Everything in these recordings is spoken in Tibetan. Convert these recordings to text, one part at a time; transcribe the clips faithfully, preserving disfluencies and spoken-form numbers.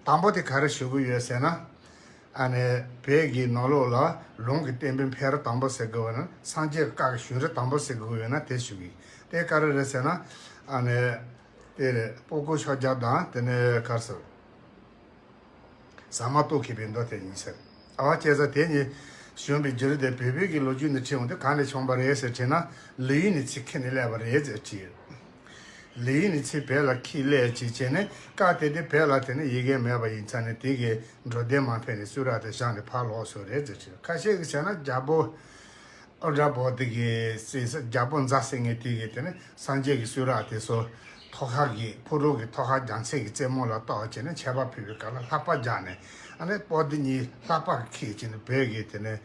དང་པོ་དེ་ག་རེ་ཞུ་གི་ཡོད་ཟེར་ན། ཨ་ནི་བོད་ཀྱི་ནང་ལོགས་ལ་ལུང་གི་བསྟན་པའི་འཕེལ་རིམ་དང་པོ་ཟེར་དགོས་པ་ན། སངས་རྒྱས་བཀའ་གི་བྱུང་རིམ་དང་པོ་ཟེར་དགོས་ཡོད་ན་དེ་ཞུ་གི། དེ་ག་རེ་རེད་ཟེར་ན། ཨ་ནི་དེ་རེད། སྤུ་གུ་ཤོ་རྒྱག་དང་དེ་ནས་ག་རེ་ཟེར། ཟ་མ་ཏོག་ཁེ་པའི་མདོ་དེ་ཡིན་ཟེར། ཨ་བ་བྱས་ཙང་དེ་གཉིས་བྱུང་བའི་རྒྱུ་རུ་དེ་བོད་བོད་ཀྱི་ལོ་རྒྱུས་ནས་བྲིས་འོང་དུས་གང་ནས་བྱུང་བ་རེད་ཟེར་དྲིས་ན། ལི་ཡུལ་ནས་ཚིག་ཁྱེར་ནས་སླེབས་པ་རེད་ཟེར་དྲིས། ལི་ཡུལ་ནས་ཚིག་བོད་ལ་ཁྱེར་སླེབས་ཅིག་བྱས་ནས། སྐབས་དེ་དུས་བོད་ལ་དེ་ནས་ཡི་གེ་མེད་པ་ཡིན་ཙང་ནས། དེ་གའི་འགྲོ་དོན་མ་ཕེབས་ནས་གསུང་རབ་དེ་བཞག་ནས་ཕར་ལོག་སོང་རེད་ཟེར་དྲིས། ཁ་ཤས་ཀྱིས་བྱས་ན་རྒྱལ་པོ་ཨུ་དྲ་བོ་དེ་གའི་སྲས་སུ། རྒྱལ་པོ་ཛ་ཟེར་མཁན་དེ་གའི་དེ་ནས་སངས་རྒྱས་ཀྱི་གསུང་རབ་དེ་ཚོ་ཐོག་ཁ་གི་ཕོ་བྲང་གི་ཐོག་ཁ་རྒྱལ་མཚན་གྱི་རྩེ་མོ་ལ་གཏོགས་བྱས་ནས་མཆོད་པ་ཕུལ་བའི་སྐབས་ལ་ལྷགས་པ་རྒྱག་ནས། ཨ་ནི་པོ་ཏི་གཉིས་ལྷགས་པ་གི་ཁྱེར་བྱས་ནས་བོད་ཀྱི་དེ་ནས་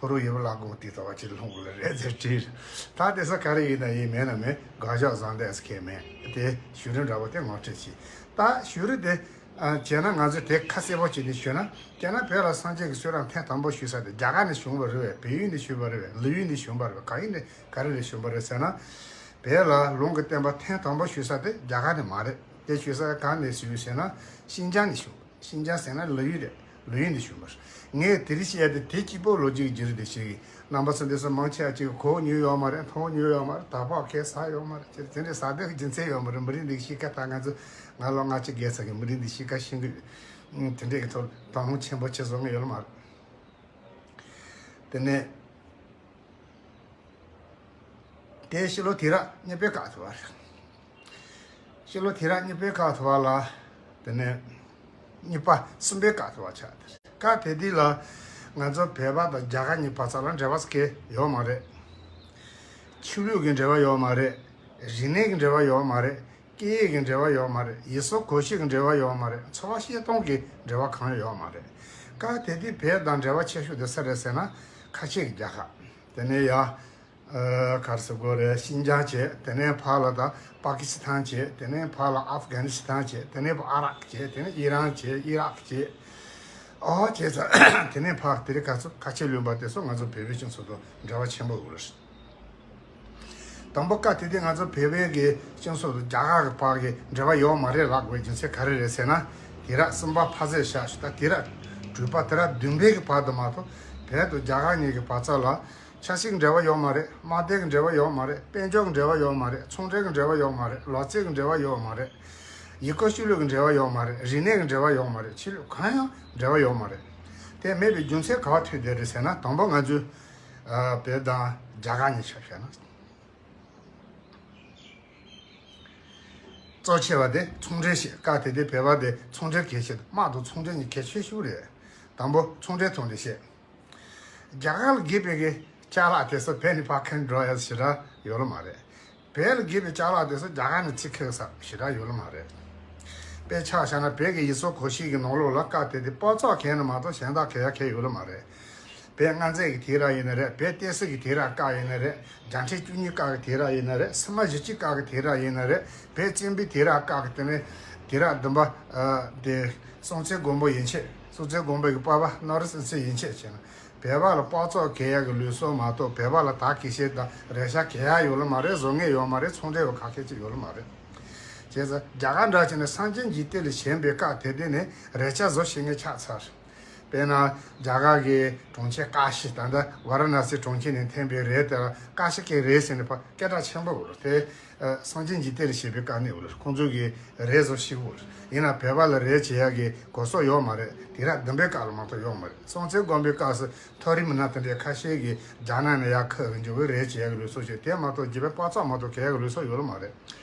ཕོ་བྲང་ཡུལ་བླ་སྒང་དེ་ཐོག་ཁ་ཅིག་ལྷུང་དགོས་ལ་རེད་ཟེར་དྲིས། ད་དེ་ཚོ་ག་རེ་ཡིན་ན་ཡིན། མེད་ན་མེད། དགག་བཞག་བཟང་འདྲ་ཟེར་མཁན་མེད། དེ་བྱུང་རིམ་འདྲ་པོ་དེ་ངོ་སྤྲོད་བྱས། ད་བྱུང་རིམ་དེ་ཨ་བྱས་ན། ང་ཚོས་དེ་ཁ་གསལ་པོ་བྱས་ནས་ཞུས་ན། དེས་ན་བོད་ལ་སངས་རྒྱས་ཀྱི་གསུང་རབ་ཐེངས་དང་པོ་ཞུ་ས་དེ་རྒྱ་གར་ནས་བྱུང་བ་རེད་པས། བལ་ཡུལ་ནས་བྱུང་བ་རེད་པས། ལི་ཡུལ་ནས་བྱུང་བ་རེད་པས། གང་ཡིན་ནས་ག་རེ་ལས་བྱུང་བ་རེད་ཟེར་ན། བོད་ལ་ལུང་གི་བསྟན་པ་ཐེངས་དང་པོ་ཞུ་ས་དེ་རྒྱ་གར་ནས་མ་རེད། དེ་ཞུ་ས་གང་ནས་བྱུང་ཟེར་ན། ཤིན་ཅང་ནས་བྱུང་། ཤིན་ཅང་ཟེར་ན་ལི་ཡུལ་རེད། ལི་ཡུལ་ནས་བྱུང་བ་རེད། ངས་དེ་རིང་བཤད་དེ་དེ་གཅིག་པོ་ལོ་རྒྱུས་ཀྱི་རྒྱུ་རུ་དེ་བཤད་གི། རྣམ་པ་ཚོ་འདི་ཚོ་མང་ཆེ་བ་ཅིག་གོ་མྱོང་ཡོད་མ་རེད། མཐོང་མྱོང་ཡོད་མ་རེད། ད་བར་ཁས་ཟ་ཡོད་མ་རེད། དེ་འདྲའི་ཟ་འདོད་ཀྱི་རྒྱུ་མཚན་ཡོད་མ་རེད། མི་རིགས་འདི་གཤིས་ཀ། ད་ང་ཚོ་ང་ལོ་ལྔ་བཅུ་བརྒལ་ཚར་གི། མི་རིགས་འདི་གཤིས་ཀ་ཤེས་ཀྱི་ཡོད། དེ་འདྲའི་གི་ཐོག་དོ་སྣང་ཆེན་པོ་བྱེད་བཟོ་ངེས་ཡོད་མ་རེད། དེ་ནས་དེ་ཕྱི་ལོ་དུས་རབས་གཉིས་པའི་སྐབས་དུ་བ་རེད། ཕྱི་ལོ་དུས་རབས་གཉིས་པའི་སྐབས་དུ་བ་ལ། དེ་ནས་གཉིས་པ་གསུམ་པའི་སྐབས་དུ་བ་ཆགས་ཏེ། སྐབས་དེ་དུས་ལ་ང་ཚོ་བོད་པ་དང་རྒྱ་གར་གཉིས་བར་ཚ་ལ་འབྲེལ་བ་ཟེར་མཁན་ཡོད་མ་རེད། ཆོས་ལུགས་ཀྱི་འབྲེལ་བ་ཡོད་མ་རེད། རིག་གནས་ཀྱི་འབྲེལ་བ་ཡོད་མ་རེད། སྐད་ཡིག་གི་འབྲེལ་བ་ཡོད་མ་རེད། ཡུལ་སྲོལ་གོམས་གཤིས་ཀྱི་འབྲེལ་བ་ཡོད་མ་རེད། འཚོ་བ་སྐྱིད་གཏོང་གི་འབྲེལ་བ་གང་ཡང་ཡོད་མ་རེད། སྐབས་དེ་དུས་བོད་དང་འབྲེལ་བ་ཆེ་ཤོས་དེ་སུ་རེད་ཟེར་ན། ཁ་ཆེ་གི་རྒྱལ་ཁབ། དེ་ནས་ཡ། ཨ། ག་རེ་ཟེར་དགོས་རེད། ཤིན་ཅང་བྱས། དེ་ནས་ཕར་ལ་ད་པ་ཀི་སི་ཐན་བྱས། དེ་ནས་ཕར་ལ་ཨབ་གྷ་ནི་སི་ཐན་བྱས། དེ་ནས་ཕར་ཨ་རག་བྱས། དེ་ནས་ཨི་རན་བྱས། ཨི་རག་བྱས། ཨོ་བྱས་ཙང་དེ་ནས་ཕར་དེ་རིང་ཁ་ཚོ་ཁ་ཆེ་ལུང་པ་དེ་ཚོ་ང་ཚོ་བོད་པའི་སྤྱི་ཚོགས་དང་འབྲེལ་བ་ཆེན་པོ་ཡོད་རེད། དང་པོ་སྐབས་དེ་དུས་ང་ཚོ་བོད་པའི་གི་སྤྱི་ཚོགས་དང་རྒྱ་གར་གྱི་བར་གྱི་འབྲེལ་བ་ཡོད་མ་རེད་ལབ་དགོས་རྒྱུ་མཚན་ག་རེ་རེད་ཟེར་ན། དུས་རབས་གསུམ་པ་ཕར་ཚད་བཞག་ཞུ། ད་དུས་རབས་དྲུག་པ། དུས་རབས་བདུན་པའི་གི་བར་དུ་མ་གཏོགས་བོད་དང་རྒྱ་གར་གཉིས་ཀྱི་བར་ཚད་ལ་ཆབ་སྲིད་ཀྱི་འབྲེལ་བ་ཡོད་མ་རེད། དམག་དོན་གྱི་འབྲེལ་བ་ཡོད་མ་རེད། དཔལ་འབྱོར་གྱི་འབྲེལ་བ་ཡོད་མ་རེད། ཚོང་འབྲེལ་གྱི་འབྲེལ་བ་ཡོད་མ་རེད། ལོ་ཚད་ཀྱི་འབྲེལ་བ་ཡོད་མ་རེད། ཡུལ་སྐོར་ཆོས་ལུགས་ཀྱི་འབྲེལ་བ་ཡོད་མ་རེད། རིག་གནས་ཀྱི་འབྲེལ་བ་ཡོད་མ་རེད། ཆོས་ལུགས་གང་ཡང་འབྲེལ་བ་ཡོད་མ་རེད། དེ་མེད་པའི་རྒྱུ་མཚན་ག་པར་ཐུག་བསྡད་རེད་ཟེར་ན། དང་པོ་ང་ཚོས་ཨ་བོད་དང་རྒྱ་གར་གཉིས་ཆ་བཞག་ན། གཙོ་ཆེ་བ་དེ་ཚོང་འབྲེལ་བྱེད། སྐབས་དེ་དུས་བོད་པ་དེ་ཚོང་འབྲེལ་གལ་ཆེ། དམག་དང་ཚོང་འབྲེལ་གཉིས་གལ་ཆེ་ཤོས་རེད། དང་པོ་ཚོང་འབྲེལ་ཐོག་ནས་བཤད། རྒྱ་གར་ལ་དགོས་པའི་གི་ཅ་ལག་དེ་ཚོ་བོད་ནས་ཕར་འཁྱེར་འགྲོ་ཡ་ཞེ་དྲག་ཡོད་ལ་མ་རེད། བོད་ལ་དགོས་པའི་ཅ་ལག་དེ་ཚོ་རྒྱ་གར་ནས་ཚུར་འཁྱེར་ས་ཞེ་དྲག་ཡོད་ལ་མ་རེད། དཔེ་ཆ་བཞག་ན་བོད་ཀྱི་ཡུལ་སྲོལ་གོམས་གཤིས་ཀྱི་ནང་ལོགས་ལ་སྐབས་དེ་དུས་སྤོ་ཚོགས་གྱོན་ནི་མ་གཏོགས་གཞན་དག་གྱོན་ཡ་གང་ཡང་ཡོད་ལ་མ་རེད། བོད་མངའ་མཛད་ཀྱི་དུས་རབས་ཡིན་ན་རེད། བོད་བསྟན་སྲིད་ཀྱི་དུས་རབས་སྐབས་ཡིན་ན་རེད། རྒྱལ་ཕྲན་བཅུ་གཉིས་སྐབས་ཀྱི་དུས་རབས་ཡིན་ན་རེད། སིལ་མ་བཞི་བཅུ་སྐབས་ཀྱི་དུས་རབས་ཡིན་ན་རེད། བོད་བཙན་པོའི་དུས་རབས་སྐབས་ཀྱི། དེ་ནས་དུས་རབས་བདུན་པ། ཨ། དེ་སྲོང་བཙན་སྒམ་པོ་ཡན་ཆད། སྲོང་བཙན་སྒམ་པོ་གི་པ་ཕ་ནོར་བུ་སེམས་ཅན་ཡན་ཆད་བྱས་ན། བོད་པ་ལ་སྤོ་ཚོགས་གྱོན་ཡག་གི་ལུགས་སྲོལ་མ་གཏོགས་བོད་པ་ལ་དར་གྱི་ཤེས་དང་རས་ཆ་གྱོན་ཡག་ཡོད་ལ་མ་རེད། བཟོ་མཁན་ཡོད་མ་རེད། ཚོང་འབྲེལ་བ་ཁ་ཤས་ཅིག་ཡོད་ལ་མ་རེད། བྱས་ཙང་རྒྱ་གར་འདྲ་བྱས་ནས་སངས་རྒྱས་འཇིག་རྟེན་ལ་བྱོན་པའི་སྐབས་དེ་དུས་ནས་རས་ཆ་བཟོ་ཤེས་མཁན་ཆགས་ཚར། དཔེར་ན་རྒྱ་གར་གྱི་གྲོང་ཁྱེར་ཀ་ཤི། ད་ལྟ་ཝཱ་ར་ཎ་སི་གྲོང་ཁྱེར་ནས་ཐོན་པའི་རས་དེ་ལ་ཀ་ཤི་ཀའི་རས་ཟེར་ནས་ཕར་སྐད་གྲགས་ཆེན་པོ་ཡོད་རེད་དེ། ཨ། སངས་རྒྱས་འཇིག་རྟེན་ལ་བྱོན་པའི་སྐབས་ནས་ཡོད་རེད། ཁོང་ཚོ་གིས་རས་བཟོ་ཤེས་ཀྱི་ཡོད་རེད། ཡིན་ན་བོད་པ་ལ་རས་བྱེད་ཡག་གི་གོ་སྐབས་ཡོད་མ་རེད། དུས་རབས་བདུན་པའི་སྐབས་ལ་མ་གཏོགས་ཡོད་མ་རེད། སྲོང་བཙན་སྒམ་པོའི་སྐབས་སུ་མཐོ་རིམ་མི་སྣ་དེ་འདྲས་ཁ་ཤས་ཀྱིས་རྒྱ་ནག་ནས་ཡར་ཁུར་གི་འཇུག་པའི་རས་བྱེད་ཡག་གི་ལུགས་སྲོལ་ཞིག་དེ་མ་གཏོགས་རྒྱུད་པའི་སྤོ་ཚོགས་མ་གཏོགས་གྱོན་ཡག་གི་ལུགས་སྲོལ་ཡོད་ལ་མ་རེད།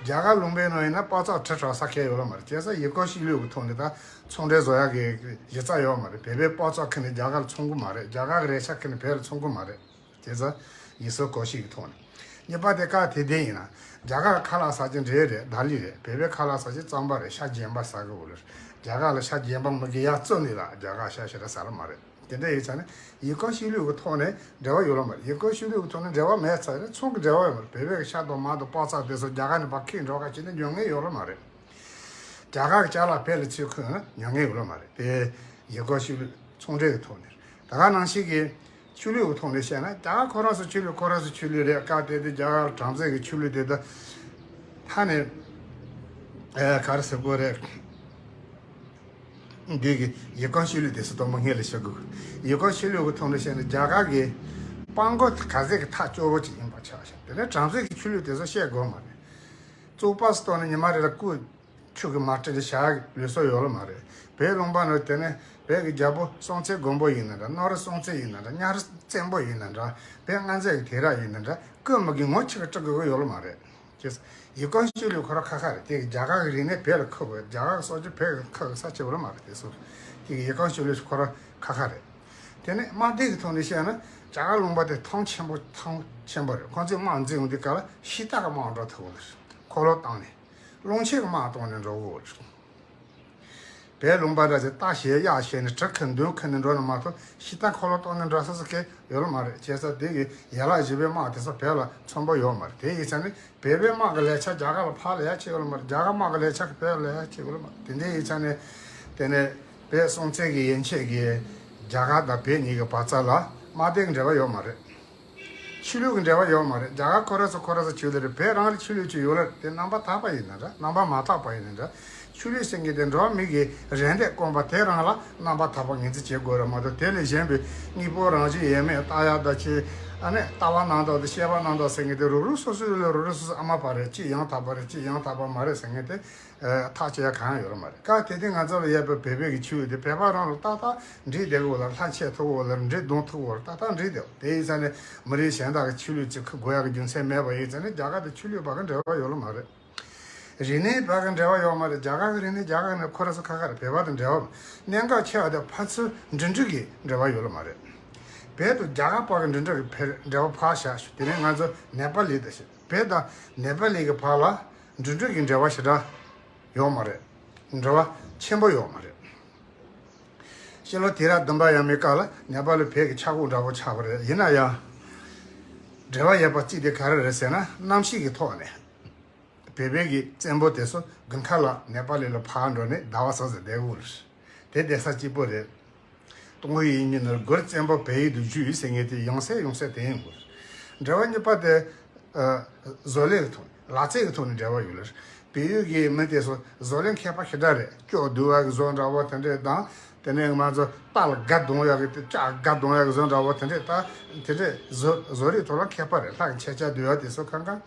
རྒྱ་གར་ལུང་པའི་ནང་ཡིན་ན་སྤོ་ཚོགས་དྲིལ་བསྒྲགས་ས་གང་ཡང་ཡོད་ལ་མ་རེད། བྱས་ཙང་ཡུལ་སྐོར་ཆོས་ལུགས་ཀྱི་ཐོག་ནས་ད་ཚོང་འབྲེལ་བཟོ་ཡག་གི་གཞི་རྩ་ཡོད་མ་རེད། བོད་པའི་སྤོ་ཚོགས་ཁྱེར་ནས་རྒྱ་གར་ལ་འཚོང་གི་མ་རེད། རྒྱ་གར་གྱི་རས་ཆ་ཁྱེར་ནས་བོད་ལ་འཚོང་གི་མ་རེད། བྱས་ཙང་ཡུལ་སྲོལ་གོམས་གཤིས་ཀྱི་ཐོག་ནས། གཉིས་པ་དེ་སྐབས་དེ་དུས་ཡིན་ན་རྒྱ་གར་ཁ་ལག་ཟ་རྒྱུ་འབྲས་རེད། ད་ལི་རེད། བོད་པའི་ཁ་ལག་ཟ་རྒྱུ་རྩམ་པ་རེད། ཤ་རྗེན་པ་ཟ་གི་ཡོད་རེད། རྒྱ་གར་ལ་ཤ་རྗེན་པ་མི་དགོས་ཡག་བཙོས་ནས་ལ་རྒྱ་གར་ཤ་ཞེ་དྲག་ཟ་ལ་མ་རེད། དེ་འདྲ་ཡིན་ཙང་ནི་ཡུལ་སྐོར་ཆོས་ལུགས་ཀྱི་ཐོག་ནས་འབྲེལ་བ་ཡོད་ལ་མ་རེད། ཡུལ་སྐོར་ཆོས་ལུགས་ཀྱི་ཐོག་ནས་འབྲེལ་བ་མེད་ཙང་ནི་ཚོང་གི་འབྲེལ་བ་ཡོད་མ་རེད། བོད་པའི་ཤ་དང་མར་དང་སྤོ་ཚོགས་དེ་ཚོ་རྒྱ་གར་ནས་ཕར་འཁྱེར་འགྲོ་ག་བྱས་ན་ཉོ་མཁན་ཡོད་ལ་མ་རེད། རྒྱ་གར་གྱི་ཅ་ལག་བོད་ལ་ཚུར་ཁུར་ན་ཉོ་མཁན་ཡོད་ལ་མ་རེད། དེ་ཡུལ་སྐོར་ཆོས་ལུགས་ཚོང་འབྲེལ་གྱི་ཐོག་ནས། ད་ག་ནང་བཞིན་གྱི་ཆོས་ལུགས་ཀྱི་ཐོག་ནས་བཤད་ན་རྒྱ་གར་ཁོ་རང་ཚོ་ཆོས་ལུགས་ཁོ་རང་ཚོ་ཆོས་ལུགས་རེད། སྐབས་དེ་དུས་རྒྱ་གར་གྲངས་ཚད་ཀྱི་ཆོས་ལུགས་དེ་དག་ད་ནས་ཨ་ག་རེ་ཟེར་དགོས་རེད། འདི་གི་ཡུལ་ཁམས་ཆོས་ལུགས་དེ་ཚོ་དང་པོ་སྔོན་ལ་བཤད་དགོས། ཡུལ་ཁམས་ཆོས་ལུགས་ཀྱི་ཐོག་ནས་བཤད་ན་རྒྱ་གར་གྱི་དཔལ་མགོན་ག་ཟེ་གི་ཐག་གཅོད་པོ་ཅིག་ཡིན་པ་ཆགས་ཤག་དེ་ནས་བྲམ་ཟེ་གི་ཆོས་ལུགས་དེ་ཚོ་བཤད་དགོས་མ་རེད། བཙུགས་པ་སོ་ཐོག་ནས་ཉི་མ་རེ་ལ་སྐུ་ཆུ་གི་མ་སྤྲད་བྱ་ལུས་སྲོལ་ཡོད་ལ་མ་རེད། བོད་ལུང་པ་ནང་དེ་ནས་བོད་ཀྱི་རྒྱལ་པོ་སྲོང་བཙན་སྒམ་པོ་ཡིན་ན་འདྲ། གནམ་རི་སྲོང་བཙན་ཡིན་ན་འདྲ། གཉའ་རི་བཙན་པོ་ཡིན་ན་འདྲ། བོད་མངའ་མཛད་ཀྱི་དེ་ར་ཡིན་ན་འདྲ། སྐུ་མི་གི་ངོ་ཆི་གི་སྤྲི་དགོས་ཀྱི་ཡོད་ལ་མ་རེད། ཅེས། ཡུལ་ཁམས་ཆོས་ལུགས་ཁོ་རང་ཁ་ཁ་རེད། དེ་རྒྱ་གར་གྱི་རིག་གནས་བོད་ལ་ཁུར་དགོས། རྒྱ་གར་གྱི་སྲོལ་རྒྱུན་བོད་ལ་ཁུར་དགོས་ས་ཆེ་བོ་ལ་མ་རེད། དེ་ཚོ་དེ་གི་ཡུལ་ཁམས་ཆོས་ལུགས་ཁོ་རང་ཁ་ཁ་རེད། དེ་ནས་དམག་སྡེ་གི་ཐོག་ནས་བཤད་ན་རྒྱ་གར་ལུང་པ་དེ་ཐང་ཆེན་པོ་ཐང་ཆེན་པོ་རེད། ཁོང་ཚོས་དམག་འཛིང་འོང་དུས་སྐབས་ལ་ཤི་སྟག་གི་དམག་འགྲོ་ཐུབ་དགོས་རེད། འཁོར་ལོ་བཏང་ནས། རླུང་ཆེན་གྱི་དམག་བཏང་ནས་འགྲོ་དགོས་རེད། བོད་ལུང་པ་འདྲ་ཞིག་རྟ་བཤས་གཡག་བཤས་ནས་གྲི་ཁུར་མདུང་ཁུར་ནས་འགྲོ་ན་མ་གཏོགས་ཤི་སྟག་འཁོར་ལོ་བཏང་ནས་འགྲོ་ས་ས་གི་ཡོད་ལ་མ་རེད། བྱས་ཙང་དེ་གི་ཡན་ལག་བཞི་པའི་དམག་དེ་ཚོ་བོད་ལ་མཚོན་པ་ཡོད་མ་རེད། དེ་ཡིན་ཙང་ནི་བོད་པའི་དམག་གི་ལས་ཆ་རྒྱ་གར་ལ་ཕར་ལས་ཡ་ཆེ་ཡོད་ལ་མ་རེད། རྒྱ་གར་དམག་གི་ལས་ཆ་གི་བོད་ལ་ལས་ཡ་ཆེ་ཡོད་ལ་མ་རེད། དེ་འདྲའི་ཡིན་ཙང་ནི་དེ་ནས་བོད་སྲོང་བཙན་གྱི་ཡན་ཆད་ཀྱི་རྒྱ་གར་དང་བོད་གཉིས་ཀྱི་བར་ཚ་ལ་དམག་སྡེ་གི་འབྲེལ་བ་ཡོད་མ་རེད། ཆོས་ལུགས་ཀྱི་འབྲེལ་བ་ཡོད་མ་རེད། རྒྱ་གར་ཁོ་ར་ཚོ་ཁོ་ར་ཚོ་ཆོས་ལུགས་རེད། བོད་རང་ལ་ཆོས་ལུགས་ཅིག་ཡོད་རེད། དེ་རྣམ་པར་དག་པ་ཡིན་ན་འདྲ། རྣམ་པར་མ་དག་པ་ཡིན་ན་འདྲ། ཆོས་ལུགས་ཟེར་མཁན་དེ་འགྲོ་བ་མི་གི་རེ་འདོད་སྐོང་པ་དེ་རང་ལ་རྣམ་པར་དག་པ་ངོས་འཛིན་བྱེད་དགོས་རེད་མ་གཏོགས། དེ་ལས་གཞན་པའི་དངོས་པོ་རང་བཞིན་ཡོད་མེད་ལྟ་ཡག་དང་ཆེ། ཨ་ནི་ལྟ་བ་རྣམ་དག་དང་བཤད་པ་རྣམ་དག་ཟེར་མཁན་དེ་རུ་རུ་སོ་སོའི་ལ་རུ་རུ་སོ་སོ་ཨ་མ་པ་རེད། གཅིག་ཡང་དག་པ་རེད། གཅིག་ཡང་དག་པ་མ་རེད་ཟེར་མཁན་དེ། ཨ། ཐག་བཅད་ཡ་གང་ཡང་ཡོད་ར་མ་རེད། སྐབས་དེ་དུས་ང་ཚོ་ལ་ཡོད་པའི་བོད་པའི་གི་ཆོས་དེ་བོད་པ་རང་ལ་ཏག་ཏག་འགྲིག་བསྡད་ཀྱི་ཡོད་ལ། ལྷ་མཆོད་ཐུབ་ཀྱི་ཡོད་ལ། འགྲིག་འདོན་ཐུབ་ཀྱི་ཡོད་ལ། ཏག་ཏག་འགྲིག་བསྡད་ཡོད། དེ་ཡིན་ཙང་ནི་མི་རིགས་གཞན་དག་གི་ཆོས་ལུགས་ཅིག་ཁུར་དགོས་ཡ་གི་རྒྱུ་མཚན་མེད་པ་ཡིན་ཙང་ནི་རྒྱ་གར་དང་ཆོས་ལུགས་བར་གྱི་འབྲེལ་བ་ཡོད་ལ་མ་རེད། རིག་གནས་བར་གྱི་འབྲེལ་བ་ཡོད་མ་རེད། རྒྱ་གར་གྱི་རིག་གནས་རྒྱ་གར་ནས་ཁོ་ར་ཚོ་ཁ་ཁ་རེད། བོད་པ་དང་འབྲེལ་བ་གནད་འགག་ཆེ་བ་དེ་ཕན་ཚུན་འགྲིག་འགྲིག་གི་འབྲེལ་བ་ཡོད་ལ་མ་རེད། བོད་དང་རྒྱ་གར་བར་གྱི་འགྲིག་འགྲིག་གི་འབྲེལ་བ་ཕར་བཞག་ཞུ། དེ་ནས་ང་ཚོ་ནེ་པ་ལི་དང་བཤད། བོད་དང་ནེ་པ་ལི་གི་བར་ལ་འགྲིག་འགྲིག་གི་འབྲེལ་བ་ཞེ་དྲག་ཡོད་མ་རེད། འབྲེལ་བ་ཆེན་པོ་ཡོད་མ་རེད། ཕྱི་ལོ་དུས་རབས་བདུན་པ་ཡས་མའི་སྐབས་ལ་ནེ་པ་ལ་བོད་ཀྱི་ཆག་སྒོ་འདྲ་པོ་ཆགས་པ་རེད། ཡིན་ན་ཡང་འབྲེལ་བ་ཡོད་པ་གཅིག་དེ་ག་རེ་རེད་ཟེར་ན། གནམ་གཤིས་ཀྱི་ཐོག་ནས་བོད་པའི་གི་བཙན་པོ་དེ་ཚོ་དགུན་ཁ་ལ་ནེ་པ་ལི་ལ་ཕར་འགྲོ་ནས་ཟླ་བ་གསུམ་ཙམ་བསྡད་ཡོད་རེད། དེ་བསྡད་ས་གཅིག་པོ་རེད། ཏུང་ཧོང་ཡིག་རྙིང་ནང་གུར་བཙན་པོ་བལ་ཡུལ་དུ་བཞུད་ཟེར་མཁན་དེ་ཡང་སེ་ཡང་སེ་དེ་ཡིན་དགོས། འབྲེལ་བ་གཉིས་པ་དེ། ཨ། བཟོ་ལས་ཀྱི་ཐོག་ནས། ལག་རྩལ་གྱི་ཐོག་ནས་འབྲེལ་བ་ཡོད་ལ། བལ་ཡུལ་གྱི་མི་དེ་ཚོ་བཟོ་ལས་མཁས་པ་ཞེ་དྲག་རེད། ཅོག་བརྡུང་བ་གི་བཟོ་འདྲ་བོ་དེ་འདྲས་དང་། དེ་ནས་ང་ཚོ་རྟ་ལ་སྒ་རྡུང་ཡག་གི་ལྕགས་སྒ་རྡུང་ཡག་གི་བཟོ་འདྲ་བོ་དེ་འདྲས། ད་དེ་འདྲས་བཟོ་བཟོ་རིག་ཐོག་ལ་མཁས་པ་རེད། ལྷ་གི་མཆོད་ཆས་བརྡུང་ཡག་དེ་ཚོ་གང་གང་།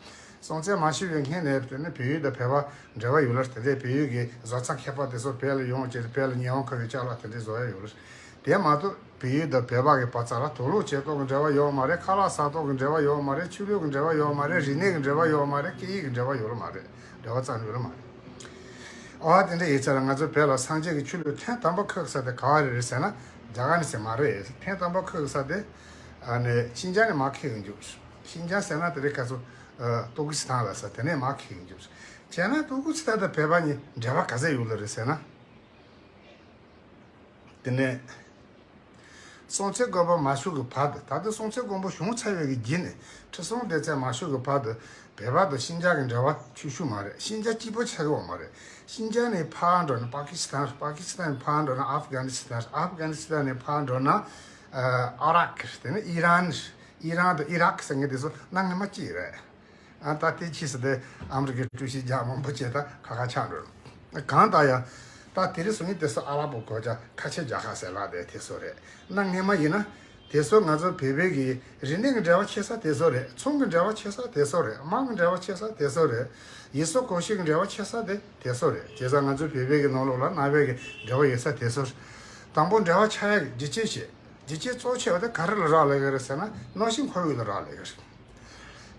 སྲོང་བཙན་མ་ཤི་བའི་སྔོན་ནས་དེ་ནས་བལ་ཡུལ་དང་བོད་པ་འབྲེལ་བ་ཡོད་ལ། དེ་འདྲའི་བལ་ཡུལ་གྱི་བཟོ་རྩལ་མཁས་པ་དེ་ཚོ་བོད་ལ་ཡོང་བྱས་ཏེ་བོད་ལ་ཉི་ཧོང་ཁ་བའི་ཅ་ལག་དེ་འདྲའི་བཟོ་ཡ་ཡོད་ལ། དེ་མ་གཏོགས་བལ་ཡུལ་དང་བོད་པ་གི་བར་ཚ་ལ་དུག་ལོག་བྱེད་སྟོབས་ཀྱི་འབྲེལ་བ་ཡོད་མ་རེད། ཁ་ལག་ཟ་སྟོབས་ཀྱི་འབྲེལ་བ་ཡོད་མ་རེད། ཆོས་ལུགས་ཀྱི་འབྲེལ་བ་ཡོད་མ་རེད། རིག་གནས་ཀྱི་འབྲེལ་བ་ཡོད་མ་རེད། སྐད་ཡིག་གི་འབྲེལ་བ་ཡོད་མ་རེད། འབྲེལ་བ་རྩ་ནས་ཡོད་མ་རེད། ཨོ་དེ་འདྲ་ཡིན་ཙང་ང་ཚོ་བོད་ལ་སངས་རྒྱས་ཀྱི་ཆོས་ལུགས་ཐེངས་དང་པོ་ཁུར་ས་དེ་ག་བ་རེད་ཟེར་ན། རྒྱ་གར་ནས་ཟེར་མ་རེད། ཐེངས་དང་པོ་ཁུར་ས་དེ་ཨ་ནི་ཤིན་ཅང་ནས་མར་ཁུར་གི་འཇུག་ཤིན་ཅང་ཟེར་ན་དེ་རིང་ཁ་སང་ཏུར་ཀི་སི་ཐན་ལ་ཟེར། དེ་ནས་མར་ཁུར་གི་འཇུག་བྱས་ན་ཏུར་ཀི་སི་ཐན་དང་བོད་པ་གཉིས་འབྲེལ་བ་ག་ཚད་ཡོད་ལ་རེད་ཟེར་ན། དེ་ནས་སྲོང་བཙན་སྒམ་པོ་མ་བཞུགས་ཀྱི་བར་དུ། ད་ལྟ་སྲོང་བཙན་སྒམ་པོ་བྱུང་ཚར་བའི་གི་རྗེས་ནས་ཁྲི་སྲོང་ལྡེ་བཙན་མ་བཞུགས་ཀྱི་བར་དུ་བོད་པ་དང་ཤིན་ཅང་གི་འབྲེལ་བ་ཆེ་ཤོས་མ་རེད། ཤིན་ཅང་གཅིག་པོ་ཆགས་ཀྱི་ཡོད་མ་རེད། ཤིན་ཅང་ནས་ཕར་འགྲོ་ན་པ་ཀི་སི་ཐན། པ་ཀི་སི་ཐན་ནས་ཕར་འགྲོ་ན་ཨབ་གྷ་ནི་སི་ཐན། ཨབ་གྷ་ནི་སི་ཐན་ནས་ཕར་འགྲོ་ན་ཨ་རག་དེ་ནས་ཨི་རན། ཨི་རན་དང་ཨི་རག་ཟེར་མཁན་དེ་ཚོ་གནའ་སྔ་མོ་གཅིག་རེད། ཨ། ད་དེ་ཕྱིས་སུ་དེ་ཨ་མི་རི་ཀའི་ཀྲུའུ་ཞི་རྒྱ་མང་པོ་བྱས་ད་ཁ་ཁ་ཆགས་འགྲོ། གང་ལྟར་ཡང་ད་དེ་རིང་སང་ཉིན་དེ་ཚོ་ཨ་ར་པོ་གོ་ཅག་ཁ་ཆེ་རྒྱལ་ཁབ་ཟེར་ལབ་དེ་དེ་ཚོ་རེད། གནའ་སྔ་མོ་ཡིན་ན་དེ་ཚོ་ང་ཚོ་བོད་པའི་གི་རིག་གནས་ཀྱི་འབྲེལ་བ་ཆེ་ས་དེ་ཚོ་རེད། ཚོང་གི་འབྲེལ་བ་ཆེ་ས་དེ་ཚོ་རེད། དམག་གི་འབྲེལ་བ་ཆེ་ས་དེ་ཚོ་རེད། ཡུལ་སྲོལ་གོམས་གཤིས་ཀྱི་འབྲེལ་བ་ཆེ་ས་དེ་དེ་ཚོ་རེད། བྱས་ཙང་ང་ཚོ་བོད་པའི་གི་ནང་ལོགས་ལ་གནའ་བོའི་གི་འབྲེལ་བ་ཡོད་ས་དེ་ཚོ་རེད། དང་པོ་འབྲེལ་བ་ཆགས་ཡག་གི་རྒྱུ་རྐྱེན་བཤད། རྒྱུ་རྐྱེན་གཙོ་ཆེ་བ་དེ་ག་རེ་ལ་རག་ལས་ཀྱི་རེད་ཟེར་ན། གནམ་གཤིས་འཁོར་ཡུག་ལ་རག་ལས་ཀྱི་རེད།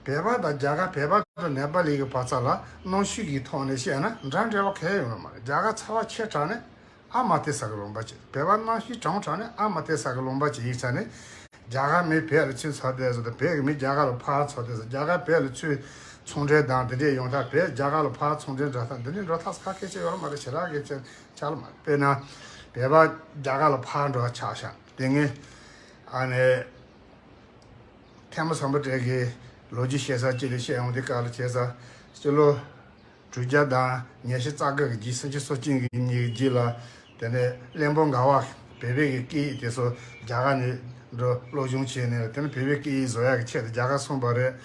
བོད་པ་དང་རྒྱ་གར། བོད་པ་དང་ནེ་པ་ལི་གི་བར་ཚ་ལ་གནམ་གཤིས་ཀྱི་ཐོག་ནས་བཤད་ན་འདྲ་འབྲེལ་བ་གང་ཡང་ཡོད་མ་རེད། རྒྱ་གར་ཚ་བ་ཆེ་དྲགས་ནས་ཨ་མ་ཏི་ས་གི་ལུང་པ་བྱེད། བོད་པ་གནམ་གཤིས་གྲང་དྲགས་ནས་ཨ་མ་ཏི་ས་གི་ལུང་པ་བྱེད་ཡིན་ཙང་ནས། རྒྱ་གར་མི་བོད་ལ་ཚུར་འཚོ་བསྡད་ཟེར་དང་། བོད་ཀྱི་མི་རྒྱ་གར་ལ་ཕར་འཚོ་བསྡད་ཟེར། རྒྱ་གར་བོད་ལ་ཚུར་ཚོང་འབྲེལ་དང་དེ་འདྲས་ཡོང་ཐབས། བོད་རྒྱ་གར་ལ་ཕར་ཚོང་འབྲེལ་འགྲོ་ཐབས། འདི་འདྲས་འགྲོ་ཐབས་ཁ་ཁེ་ཆེ་ཡོད་མ་རེད། ཞེ་དྲག་གི་ཆེ་ཆགས་ལ་མ་རེད། དཔེར་ན་བོད་པ་རྒྱ་གར་ལ་ཕར་འགྲོ་ཆགས་ཤག་དེ་སྔོན་ཨ་ནི་ཐེན་མོ་སམ་བྷོ་ཊ་གི་ལོ་རྒྱུས་བཤད་ས་ཅིག་ལ་བཤད་ཡོང་དུས་སྐབས་ལ། བྱས་ཙང་སྤྱི་ལོ་དྲུག་བརྒྱ་དང་ཉི་ཤུ་རྩ་དགུ་གི་རྗེས། སུམ་ཅུ་སོ་གཅིག་གི་ཉིན་གྱི་རྗེས་ལ། དེ་ནས་བློན་པོ་འགའ་བ་བོད་པའི་གི་སྐད་ཡིག་དེ་ཚོ་རྒྱ་གར་ནས་འགྲོ་སློབ་སྦྱོང་བྱས་ནས། དེ་ནས་བོད་པའི་སྐད་ཡིག་བཟོ་ཡག་གི་ཆེད་དུ་རྒྱ་གར་སོང་བ་རེད།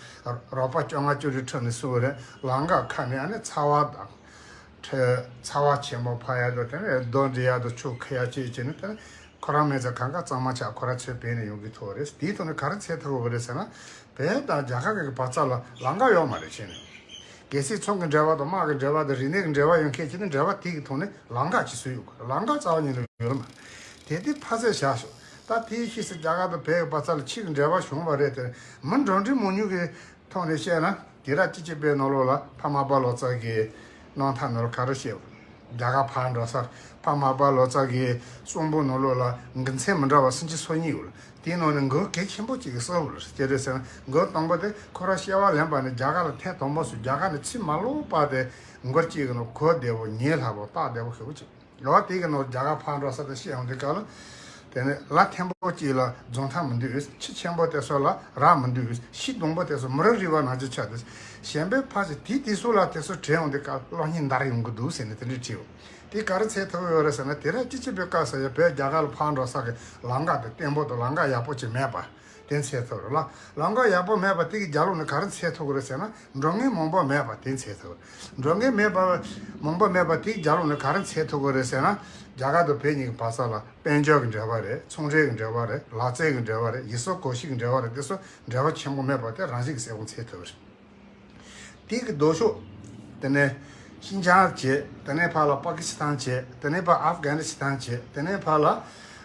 རོགས་པ་བཅོ་ལྔ་བཅུ་དྲུག་ཁྲིད་ནས་སོང་བ་རེད། ལམ་ཁ་ཁ་ནས་ཨ་ནི་ཚ་བ་དང་། ཁྲལ་ཚ་བ་ཆེན་པོ་ཕབ་ཡག་དང་དེ་ནས་རྡོ་འདྲི་ཡག་དང་ཆུ་ཁུར་ཡག་བཅས་བྱས་ནས་དེ་ནས་ཁོ་རང་མེད་ཙང་གང་ག་གཙང་མ་ཆགས་ཁོ་རང་ཚོའི་བོད་ནས་ཡོང་གི་ཐོག་རེད། དེའི་ཐོག་ནས་ག་རེ་འཚོལ་ཐུབ་ཀྱི་རེད་ཟེར་ན། བོད་དང་རྒྱ་གར་གྱི་བར་མཚམས་ལ་ལམ་ཁ་ཡོད་མ་རེད་བྱས་ནས། གལ་སྲིད་ཚོང་གི་འབྲེལ་བ་དང་དམག་གི་འབྲེལ་བ་དང་རིག་གནས་ཀྱི་འབྲེལ་བ་ཡོད་མཁན་བྱས་ན་འབྲེལ་བ་དེ་གི་ཐོག་ནས་ལམ་ཁ་ཅིག་བཟོས་ཡོད་དགོས། ལམ་ཁ་རྩ་བ་ཉིད་ནས་ཡོད་མ་རེད། དེ་དེ་ཕར་ཚད་བཞག་ཤོག་ད་དེའི་ཕྱིས་སུ་རྒྱ་གར་དང་བོད་ཀྱི་བར་མཚམས་ལ་ཕྱིའི་འབྲེལ་བ་བྱུང་བ་རེད་དེ། མི་འགྲོ་འགྲུལ་མང་ཉུང་གི་ཐོག་ནས་བཤད་ན་དེ་ར་ཅི་ཅི་པའི་ནང་ལོགས་ལ་ཕ་མ་པ་ལོ་ཙཱ་གི་གནང་ཐབས་ནང་ལ་ག་རེ་བཤད། རྒྱ་གར་ཕར་འགྲོ་སར་ཕ་མ་པ་ལོ་ཙཱ་གི་གསུང་འབུམ་ནང་ལོགས་ལ་མགུར་མཚན་མི་འདྲ་བ་སུམ་ཅུ་སོ་གཉིས་ཡོད། དེའི་ནང་ནས་མགུར་གལ་ཆེན་པོ་གཅིག་གི་གསལ་བོ་ལ་སྐྱེ་རེད་ཟེར་ན། མགུར་དང་པོ་དེ་ཁོ་རང་སྐྱེ་བ་ལེན་པ་ནས་རྒྱ་གར་ལ་ཐེངས་དང་པོ་སུ་རྒྱ་གར་ནས་ཚུར་མ་ལོག་པ་དེ་མགུར་གཅིག་གི་ནང་གོ་བདེ་བོ་ཉན་སླ་བོ་རྟོགས་བདེ་བོ་ཞེ་པོ་ཅིག་ལོ་དེ་གི་ནང་རྒྱ་གར་ཕར་འགྲོ་ས་དེ་བཤད་ཡོང་དུས་སྐབས་ལ། དེ་ནས་ལ་ཐེན་པོ་གཅིག་ལ་རྫོང་ཐང་མི་འདུག་ཁྱི་ཆེན་པོ་དེ་ཚོ་ལ་ར་མི་འདུག་ཤི་སྡོང་པོ་དེ་ཚོ་མི་རབས་རིམ་པ་ནང་ཆ་ཆགས་ཏེ། གཞན་པའི་ཕ་ཆེ་དེ་དེ་ཚོ་ལ་དེ་ཚོ་དྲན་ཡོང་དུས་སྐབས་གློག་བརྙན་འདར་ཡོང་གི་འདུག་ཟེར་ནས་དེ་འདྲ་བྲིས་ཡོད། དེ་ག་རེ་འཚོལ་ཐུབ་ཡོད་རེད་ཟེར་ན། དེ་རིང་སྤྱི་སྤྱི་པའི་སྐབས་སུ་ཡང་བོད་རྒྱ་གར་ལ་ཕར་འགྲོ་ས་གི་ལམ་ཁ་དེ་བརྟན་པོ་དང་ལམ་ཁ་ཡག་པོ་ཅིག་མེད་པ། དེ་འཚོལ་ཐུབ་རེད་ལ། ལམ་ཁ་ཡག་པོ་མེད་པ་དེ་གི་རྒྱབ་ལོགས་ནས་ག་རེ་འཚོལ་ཐུབ་ཀྱི་རེད་ཟེར་ན། འགྲོ་མཁན་མང་པོ་མེད་པ་དེ་འཚོལ་ཐུབ་རེད། འགྲོ་མཁན་མེད་པ། མང་པོ་མེད་པ་དེ་གི་རྒྱབ་ལོགས་ནས་ག་རེ་འཚོལ་ཐུབ་ཀྱི་རེད་ཟེར་ན། རྒྱ་གར་དང་བོད་གཉིས་ཀྱི་བར་མཚམས་ལ་དཔལ་འབྱོར་གྱི་འབྲེལ་བ་རེད། ཚོང་འབྲེལ་གྱི་འབྲེལ་བ་རེད། ལག་རྩལ་གྱི་འབྲེལ་བ་རེད། ཡུལ་སྲོལ་གོམས་གཤིས་ཀྱི་འབྲེལ་བ་རེད། དེ་ཚོ་འབྲེལ་བ་ཆེན་པོ་མེད་པ་དེ་རང་བཞིན་གྱིས་གསལ་པོ་འཚོལ་ཐུབ་རེད། དེ་གི་ལྡོག་ཕྱོགས། དེ་ནས་ཤིན་ཅང་བྱས། དེ་ནས་ཕར་ལ་པ་ཀི་སི་ཐན་བྱས། དེ་ནས་ཕར་ཨབ་གྷ་ནི་སི་ཐན་བྱས། དེ་ནས་ཕར་ལ་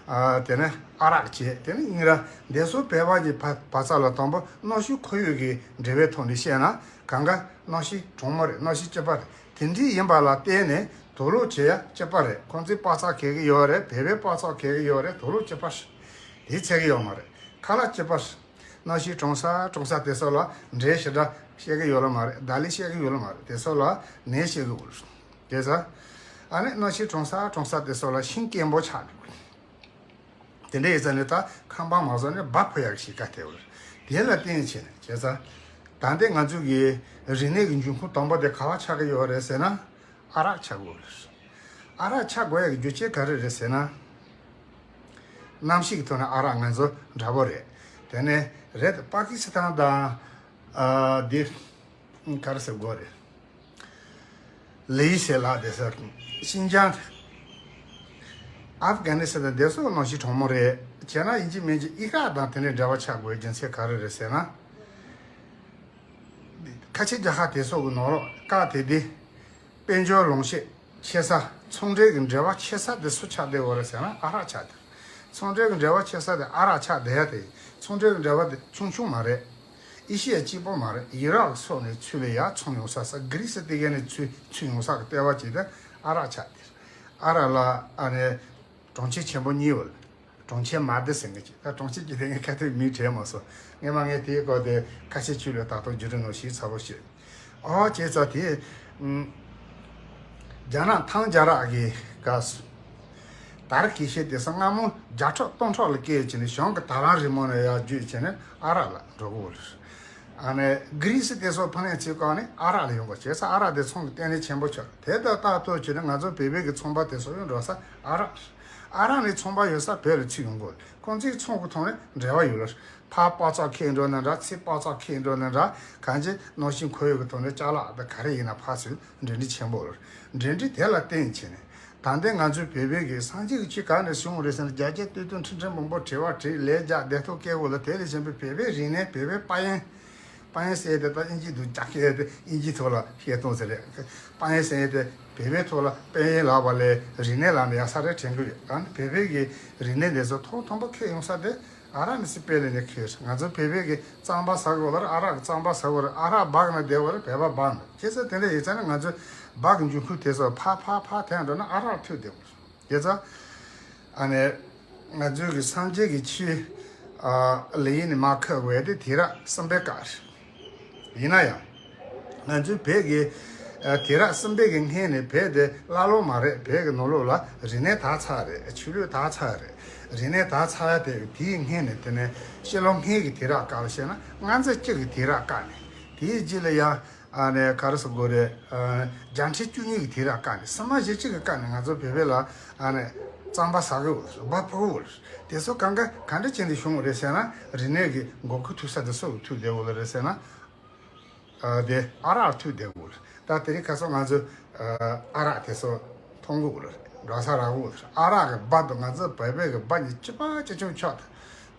ཨ་དེ་ནས་ཨ་རག་བྱས། དེ་ནས་ཨིན་ར། འདི་ཚོ་བོད་པ་གི་བར་བར་མཚམས་ལ་དང་པོ་གནམ་གཤིས་ཁོར་ཡུག་གི་འབྲེལ་བའི་ཐོག་ནས་བཤད་ན། གང་ག་གནམ་གཤིས་གྲང་མོ་རེད། གནམ་གཤིས་སྐྱིད་པ་རེད། དེ་འདྲའི་ཡིན་པ་ལ་བརྟེན་ནས་དུག་སློག་བྱེད་ཡ་སྐྱིད་པ་རེད། ཁོང་ཚོས་པགས་ཚག་གས་ཀྱི་ཡོད་རེད། བོད་པས་པགས་ཚག་གས་ཀྱི་ཡོད་རེད། དུག་སློག་སྐྱིད་པ་རེད། དེ་འཚོལ་གྱི་ཡོད་མ་རེད། ཁ་ལག་སྐྱིད་པ་རེད། གནམ་གཤིས་གྲང་ས་གྲང་ས་དེ་ཚོ་ལ་འབྲས་ཞེ་དྲག་བཤད་ཀྱི་ཡོད་ལ་མ་རེད། ད་ལི་བཤད་ཀྱི་ཡོད་ལ་མ་རེད། དེ་ཚོ་ལ་ནས་བཤད་ཀྱི་ཡོད་རེད། བྱས་ཙང་ཨ་ནི་གནམ་གཤིས་གྲང་ས་གྲང་ས་དེ་ཚོ་ལ་ཤིང་སྐམ་པོ་ཆགས་འདུག་དེ་འདྲ་ཡིན་ཙང་ནི་ད་ཁང་པ་མ་བཟོ་ནས་སྦ་ཕོ་ཡག་ཞིག་ག་དེ་བར་དེ་ལ་བརྟེན་བྱས་ནས། བྱས་ཙང་ད་ལྟའི་ང་ཚོ་གི་རིག་གནས་ཀྱི་འབྱུང་ཁུངས་དང་པོ་དེ་ག་བ་ཆགས་ཀྱི་ཡོད་རེད་ཟེར་ན། ཨ་རག་ཆགས་དགོས་རེད། ཨ་རག་ཆགས་དགོས་ཡག་གི་རྒྱུ་རྐྱེན་ག་རེ་རེད་ཟེར་ན། གནམ་གཤིས་ཀྱི་ཐོག་ནས་ཨ་རག་ང་ཚོ་འདྲ་པོ་རེད། དེ་ནས་རེད། པ་ཀི་སི་ཐན་དང་། ཨ་འདི་ག་རེ་ཟེར་དགོས་རེད། ལི་ཡི་ཟེར་ལ་དེ་ཚོ་ཤིན་ཅང་། ཨབ་གྷ་ནི་སི་ཐན་དེ་ཚོ་གནམ་གཤིས་གྲང་མོ་རེད། བྱས་ན་ཡིན་གཅིག་མིན་གཅིག་ཨི་རག་དང་དེ་འདྲའི་འབྲེལ་བ་ཆགས་དགོས་རྒྱུ་མཚན་ག་རེ་རེད་ཟེར་ན། ཁ་ཆེ་རྒྱལ་ཁབ་དེ་ཚོ་གི་ནང་ལོགས་ཀ་དེ་དེ་དཔལ་འབྱོར་ལོངས་སྤྱོད་ཆེ་ས། ཚོང་འབྲེལ་གྱི་འབྲེལ་བ་ཆེ་ས་དེ་སུ་ཆགས་བསྡད་ཡོད་རེད་ཟེར་ན། ཨ་རག་ཆགས་བསྡད། ཚོང་འབྲེལ་གྱི་འབྲེལ་བ་ཆེ་ས་དེ་ཨ་རག་ཆགས་བསྡད་ཡ་དེ། ཚོང་འབྲེལ་གྱི་འབྲེལ་བ་དེ་ཆུང་ཆུང་མ་རེད། ཨེ་ཤི་ཡ་གཅིག་པོ་མ་རེད། ཡི་རག་སོགས་ནས་ཚུར་ལ་ཡར་ཚུར་ཡོང་ས་ས། གྷི་རི་སི་དེ་ག་ནས་ཚུར་ཚུར་ཡོང་ས་གི་ལྟེ་བ་ཅིག་དེ་ཨ་རག་ཆགས་བསྡད། ཨ་རག་ལ་ཨ་ནི་གྲོང་ཁྱེར་ཆེན་པོ་གཉིས་ཡོད། གྲོང་ཁྱེར་མ་དི་ཟེར་མཁན་ཅིག་ད་གྲོང་ཁྱེར་གྱི་དེ་ངས་ཁ་ཐུག་མིང་དྲན་མ་སོང་། སྔས་མ་ངས་དེའི་སྐོར་དེ་ཁ་ཆེ་ཆོས་ལུགས་ད་དུང་བརྒྱུད་རིམ་ནང་ཞིབ་ཚགས་པོ་བཤད། ཨོ་བྱས་ཙང་དེ། ཨུམ། རྒྱ་ནག་ཐང་རྒྱལ་རབས་ཀྱི་སྐབས་སུ། དར་གྱི་ཤེད་དེ་སང་སྔ་མོ་རྒྱ་ཕྲུག་སྟོང་ཕྲག་ལ་སྐད་བྱས་ནས་གཞུང་གི་དར་ལམ་རིང་མོ་ནས་ཡར་བརྒྱུད་བྱས་ནས་ཨ་རག་ལ་འགྲོ་གི་ཡོད་རེད། ཨ་ནི་གྷི་རི་སི་དེ་ཚོ་ཕ་ནས་ཚུར་བཀག་ནས་ཨ་རག་ལ་ཡོང་དགོས། བྱས་ཙང་ཨ་རག་དེ་ཚོང་གི་ལྟེ་གནས་ཆེན་པོ་ཆགས། དེ་ལྟར་ལྟ་ཐུབ་བྱས་ནས་ང་ཚོ་བོད་པའི་གི་ཚོང་པ་དེ་ཚོ་ཡང་འགྲོ་ས་ཨ་རག་ཨ་རག་ནས་ཚོང་པ་ཡོད་ས་བོད་ལ་ཚུར་ཡོང་དགོས། ཁོང་ཚོའི་ཚོང་གི་ཐོག་ནས་འབྲེལ་བ་ཡོད་ལ། ཕར་པགས་ཚག་འཁྱེར་འགྲོ་ན་འདྲ། ཚུར་པགས་ཚག་འཁྱེར་འགྲོ་ན་འདྲ། གང་ཅི་གནམ་གཤིས་ཁོར་ཡུག་གི་ཐོག་ནས་ཅ་ལག་དང་ག་རེ་ཡིན་ན་ཕར་ཚུར་འབྲེལ་འདྲིས་ཆེན་པོ་ཡོད་ལ། འབྲེལ་འདྲིས་དེ་ལ་བརྟེན་བྱས་ནས། ད་ལྟའི་ང་ཚོའི་བོད་པའི་གི་སངས་རྒྱས་ཀྱི་ཆོས་ག་ནས་བྱུང་བ་རེད་ཟེར་ན། རྒྱ་སྐྱེད་སྟོད་ཐུང་ཁྲི་ཁྲི་འབུམ་པོ་བྲེ་བ་བྲེ་ལས་རྒྱ་སྡེ་ཐོག་སྐད་འོག་ལ། དེ་ལས་གཞན་པའི་བོད་པའི་རིག་གནས། བོད་པའི་དཔལ་ཡོན། དཔལ་ཡོན་ཟེར་ཡས་དེ་ད་ཨིན་ཇི་འདུག་རྒྱ་སྐད་དེ་ཨིན་ཇི་ཐོག་ལ་བཤད་སྟངས་ཟེར་རེད། དཔལ་ཡོན་ཟེར་ཡས་དེ་བོད་པའི་ཐོག་ལ་དཔལ་ཡོན་ལབ་པ་ལས་རིག་གནས་ལབ་ན་ཡག་ས་རེད་དྲན་གི་ཡོད། ཨ་ནི་བོད་པའི་གི་རིག་གནས་དེ་ཚོ་ཐོག་མཐོན་པོ་འཁྱེར་ཡོང་ས་དེ་ཨ་རག་ནས་སི་པེ་ལེ་ནས་འཁྱེར། ང་ཚོ་བོད་པའི་གི་རྩམ་པ་ཟ་གི་ཡོད་རེད། ཨ་རག་གི་རྩམ་པ་ཟ་གི་ཡོད་རེད། ཨ་རག་སྦག་ན་བསྡད་ཡོད་རེད། བོད་པ་སྦག་ན། བྱས་ཙང་དེ་འདྲ་ཡིན་ཙང་ནི་ང་ཚོ་སྦག་གི་འབྱུང་ཁུངས་དེ་ཚོ་ཕར་ཕར་ཕར་འཐེན་འགྲོ་ན་ཨ་རག་ཐུག་བསྡད་ཡོད་རེད། དེ་ཚོ་ཨ་ནི་ང་ཚོའི་གི་སངས་རྒྱས་ཀྱི་ཆོས་ཨ་ལེ་ཡིན་ནི་མ་ཁ་བས་དེ་དུས་རབས་གསུམ་པའི་སྐབས་རེད། ཡིན་ན་ཡང་ང་ཚོའི་བོད་ཀྱི་ཨ་དུས་རབས་གསུམ་པའི་གི་སྔོན་ནས་བོད་དེ་ཀླ་ཀློ་མ་རེད། བོད་ཀྱི་ནང་ལོགས་ལ་རིག་གནས་དར་ཚར་རེད། ཆོས་ལུགས་དར་ཚར་རེད། རིག་གནས་དར་ཚར་དེ་དེའི་སྔོན་ནས་དེ་ནས་ཕྱི་ལོ་སྔོན་གྱི་དུས་རབས་སྐབས་ལ་བཤད་ན་ལྔ་བཅུ་གཅིག་གི་དུས་རབས་སྐབས་ནས། དེའི་རྗེས་ལ་ཡང་ཨ་ནི་ག་རེ་ཟེར་དགོས་རེད། ཨ་བརྒྱ་ཁྲི་བཅུ་གཉིས་ཀྱི་དུས་རབས་སྐབས་ནས། སྲིད་དམག་ཞེ་གཅིག་གི་སྐབས་ནས་ང་ཚོ་བོད་པའི་ལ་ཨ་ནི་རྩམ་པ་ཟ་གི་ཡོད་རེད། སྦག་ཕོ་གི་ཡོད་རེད། དེ་ཚོ་གང་ག་ག་འདྲ་བྱས་ནས་བྱུང་བ་རེད་ཟེར་ན། རིག་གནས་ཀྱི་འགོག་རྐྱེན་ཐུག་ས་དེ་སུ་གིས་ཐུག་བསྡད་ཡོད་རེད་ཟེར་ན། ཨ་དེ་ཨ་རག་ཐུག་བསྡད་ཡོད་རེད། ད་དེ་རིང་ཁ་སང་ང་ཚོ་ ཨ་རག་དེ་ཚོ་འཐུང་གི་ཡོད་རེད། འགྲོ་ས་རག་གི་ཡོད་རེད། ཨ་རག་གི་སྦྲ་དང་ང་ཚོ་བོད་པའི་གི་སྦྲ་གཉིས་གཅིག་པ་གཅིག་མཚུངས་ཆགས་